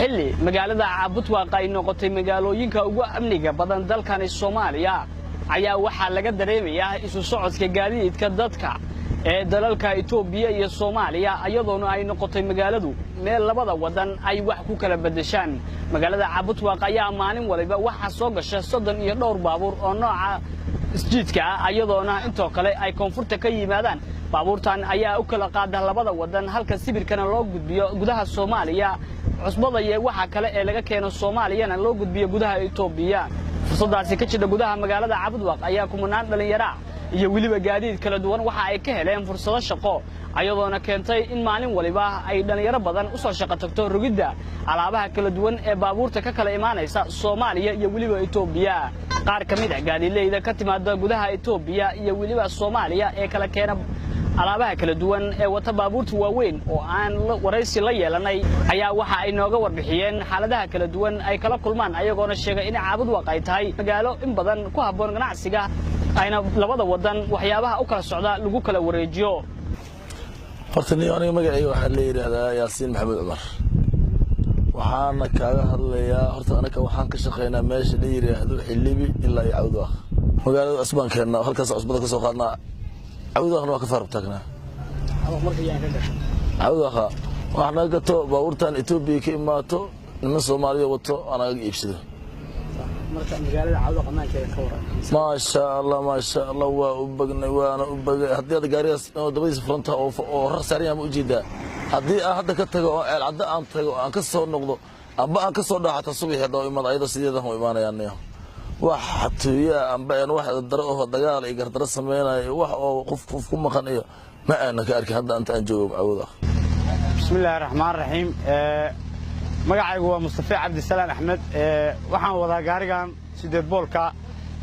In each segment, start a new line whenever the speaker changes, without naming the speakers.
Xilli magaalada Caabudwaaq ay noqotay magaalooyinka ugu amniga badan dalkani Soomaaliya, ayaa waxaa laga dareemayaa isu socodka gaadiidka dadka ee dalalka Itoobiya iyo Soomaaliya, iyadoona ay noqotay magaaladu meel labada waddan ay wax ku kala beddeshaan. Magaalada Caabudwaaq ayaa maalin waliba waxaa soo gasha 32 baabuur oo nooca isjiidka ah, iyadoona intoo kale ay koonfurta ka yimaadaan. Baabuurtan ayaa u kala qaada labada waddan, halka sibirkana loo gudbiyo gudaha Soomaaliya, cusbada iyo waxa kale ee laga keeno Soomaaliyana loo gudbiyo gudaha Itoobiya. Fursadaasi ka jidha gudaha magaalada Cabudwaaq ayaa kumanaan dhallinyara iyo weliba gaadiid kala duwan waxa ay ka heleen fursado shaqo, ayadoona keentay in maalin waliba ay dhallinyaro badan u soo shaqo tagto rogidda alaabaha kala duwan ee baabuurta ka kala imaanaysa Soomaaliya iyo weliba Itoobiya. Qaar ka mid ah gaadiidleyda ka timaada gudaha Itoobiya iyo weliba Soomaaliya ee kala keena alaabaha kala duwan ee wata baabuurta waaweyn oo aan waraysi la yeelanay ayaa waxa ay nooga warbixiyeen xaaladaha kala duwan ay kala kulmaan, ayagoona sheegay in Caabudwaaq ay tahay magaalo in badan ku habboon ganacsiga, ayna labada waddan waxyaabaha u kala socda lagu kala wareejiyo.
Horta ni aniga magacayga waxaa la yidhaahdaa Yaasiin Maxamed Cumar. Waxaana kaaga hadlayaa, horta anaka waxaan ka shaqeynaa meesha la yidhaahdo Xilibi ilaa iyo Cawdwaaq. Magaalada cusbaan keennaa, halkaas cusbada ka soo qaadnaa. Cawdwaaqna waa ka faaruq taagnaa. Cawdwaaqa waxaa naga gato baabuurtan Etoobiya ka imaato, niman Soomaaliya wato anaga iibsado. Maasha Allah, maasha Allah, waa u bagnay, waana u bagay. Haddii aad gaarigaas dabadiisa furanta oo rar saaran yahay ma ujeedaa? Haddii aan hadda ka tago oo Ceelcaddo aan tago, aan ka soo noqdo amba aan ka soo dhaxata subaxii, hadda imaad ayadoo sideedan u imaanayaan. Wax xatooyaa amba een wax daro oo dagaal iyo gardaro sameynaya, wax oo qof qof ku maqan iyo ma aanan ka arkin hadda inta aan joogo Cawda.
Bismi illaahi raxmaan raxiim. Magacaygu waa Mustafe Cabdisalaan Axmed. Waxaan wadaa gaarigan sideed boolka.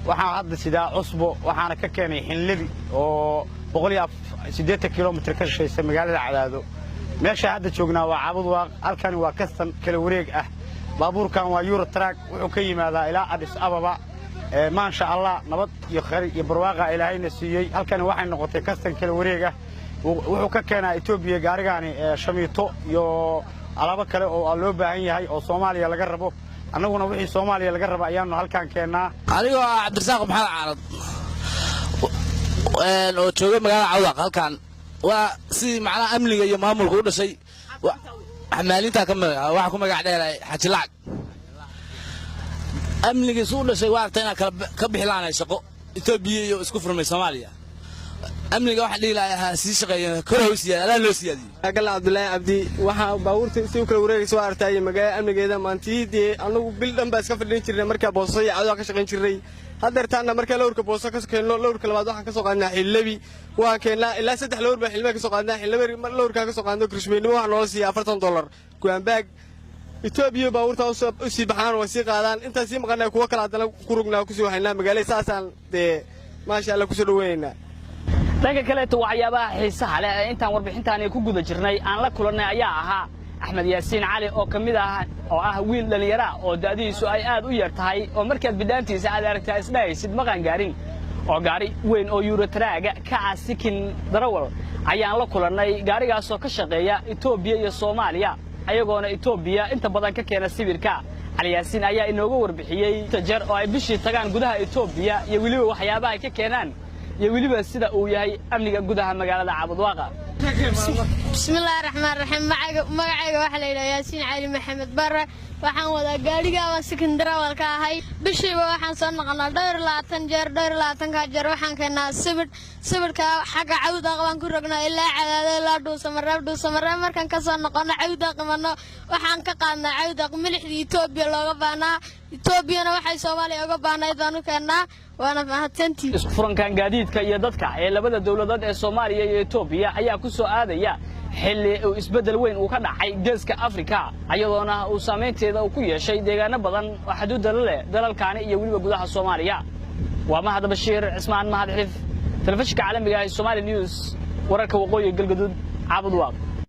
Waxaan hadda sidaa cusbo, waxaana ka keenay Xinlebi oo 180 kilomitir ka shishaysa magaalada Cadaado. Meesha hadda joognaa waa Caabudwaaq. Halkani waa kastan kala wareeg ah. Baabuurkan waa Euro Truck, wuxuu ka yimaadaa ilaa Adis Ababa. Maasha Allah, nabad iyo khayr iyo barwaaqa Ilaahayna siiyey. Halkani waxay noqotay kastan kala wareeg ah. Wuxuu ka keenaa Etoobiya gaarigaani shamiito iyo alaabo kale oo loo baahan yahay oo Soomaaliya laga rabo. Annaguna wixii Soomaaliya laga raba ayaanu halkaan keennaa.
Anigoo ah Cabdirasaaq Maxamed Caanad oo jooga magaalada Cawdaq, halkan waa sidii macnaha amniga iyo maamulka u dhashay xamaalintaa ka waxaa ku magac dheeray Xaji Lacag. Amnigiisu u dhashay waa aragta inaa kala ka bixi lahanay shaqo Etoobiya iyo isku furmay Soomaaliya. Amniga waxaan dhihi lahaa ha sii shaqeeya, kor ha u siyaad, Allah loo siyaadiyo.
Galla Cabdulaahi Cabdi. Waxaa baabuurta si u kala wareegaysa waa aragtay magaalada amnigeeda. Maantiyadii annagu bil dhan baa iska fadhin jirnay markaa Booso iyo Cawdaa ka shaqayn jirnay. Haddeertaanna markaa lowrka Booso ka keenno, lowrka labaad waxaan ka soo qaadnaa Xillabi. Waan keennaa ilaa saddex lowr baa Xilliba ka soo qaadnaa. Xillabi lowrkaan ka soo qaadno, kirishbeynimo waxaa noola siiya $40. Kuwaanbaag Etoobiya baabuurta u sii baxaan, waa sii qaadaan. Intaan sii maqanaa kuwo kale haddana ku rognaa, kusii waxaynaa magaalada. Saasaan dee maasha Allah kusoo dhaweynaynaa.
Dhanka kaleeto, waxyaabaha xiisaha leh ee intaan warbixintaani ku guda jirnay aan la kulannay ayaa ahaa Axmed Yaasiin Cali oo ka mid ah, oo ah wiil dhallinyara oo da'dihiisu ay aad u yar tahay, oo markaad bidhaantiisa aad aragtaa isdhahaysid maqaan gaarin, oo gaari weyn oo Euro Truck-ga ka ah sikin darawal ayaan la kulannay, gaarigaasoo ka shaqeeya Etoobiya iyo Soomaaliya, ayagoona Etoobiya inta badan ka keena sibirka. Cali Yaasiin ayaa inooga warbixiyey inta jeer oo ay bishii tagaan gudaha Etoobiya iyo weliba waxyaabaha ay ka keenaan iyo weliba sida uu yahay amniga gudaha magaalada Caabudwaaqa.
Bismillaahi raxmaan raxiim. Magacayga waxaa la yidhaha Yaasiin Cali Maxamed Barre. Waxaan wadaa gaadhiga, waan sikin darawalka ahay. Bishiiba waxaan soo noqonaa 24 jeer. 24-kaa jeer waxaan keennaa sibidh. Sibidhka xagga Cawdaaq baan ku rognaa ilaa Cadaado, ilaa Dhuusamareeb. Dhuusamareeb markaan ka soo noqono, Cawdaaq imano, waxaan ka qaadnaa Cawdaaq milixdii Etoobiya looga baahnaa. Etoobiyana waxay Soomaaliya uga baahnayd baan u keennaa. Waana mahadsantii.
Isku furankan gaadiidka iyo dadka ee labada dowladood ee Soomaaliya iyo Etoobiya ayaa ku soo aadaya xilli uu isbeddel weyn uu ka dhacay Geeska Afrika, ayadoona uu saamaynteeda uu ku yeeshay deegaano badan oo xaduudda la leh dalalkaani iyo weliba gudaha Soomaaliya. Waa Mahad Bashiir Cismaan Mahad Xif, telefishinka caalamiga ah ee Somali News, wararka waqooyiga Galgaduud, Caabud Waaq.